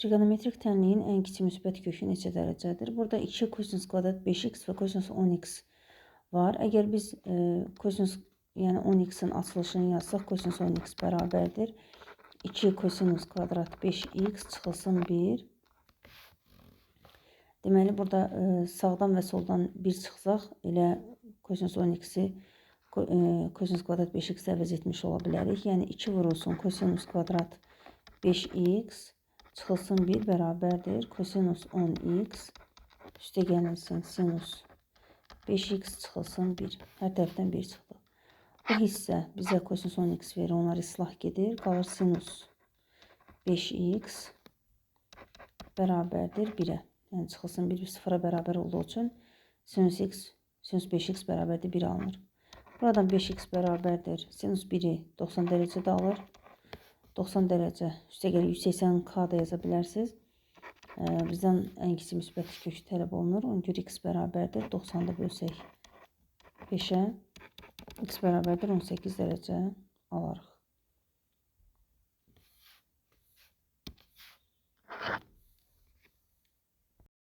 Trigonometrik tənliyin ən kiçik müsbət kökü neçə dərəcədir? Burada 2 kosinus kvadrat 5x və kosinus 10x var. Əgər biz kosinus, yəni 10x-in açılışını yazsaq, kosinus 10x bərabərdir 2 kosinus kvadrat 5x çıxılsın 1. Deməli, burada sağdan və soldan 1 çıxsaq, elə kosinus 10x-i kosinus kvadrat 5x əvəz etmiş ola bilərik. Yəni 2 vurulsun kosinus kvadrat 5x çıxılsın 1 bərabərdir kosinus 10x üstə gəlinsin sinus 5x çıxılsın 1. Hər tərəfdən 1 çıxdı. Bu hissə bizə kosinus 10x verir. Onlar islah gedir. Qalır sinus 5x bərabərdir 1-ə. Yəni çıxılsın 1 sıfıra bərabər olduğu üçün sinus x, sinus 5x bərabərdir 1 alınır. Buradan 5x bərabərdir. Sinus 1-i 90 dərəcədə alır. 90 dərəcə üstə gəlir 180 K da yaza bilərsiniz. Bizdən ən kiçik müsbət kök tələb olunur. Ona görə x bərabərdir. 90-da bölsək 5-ə, x bərabərdir 18 dərəcə alarıq.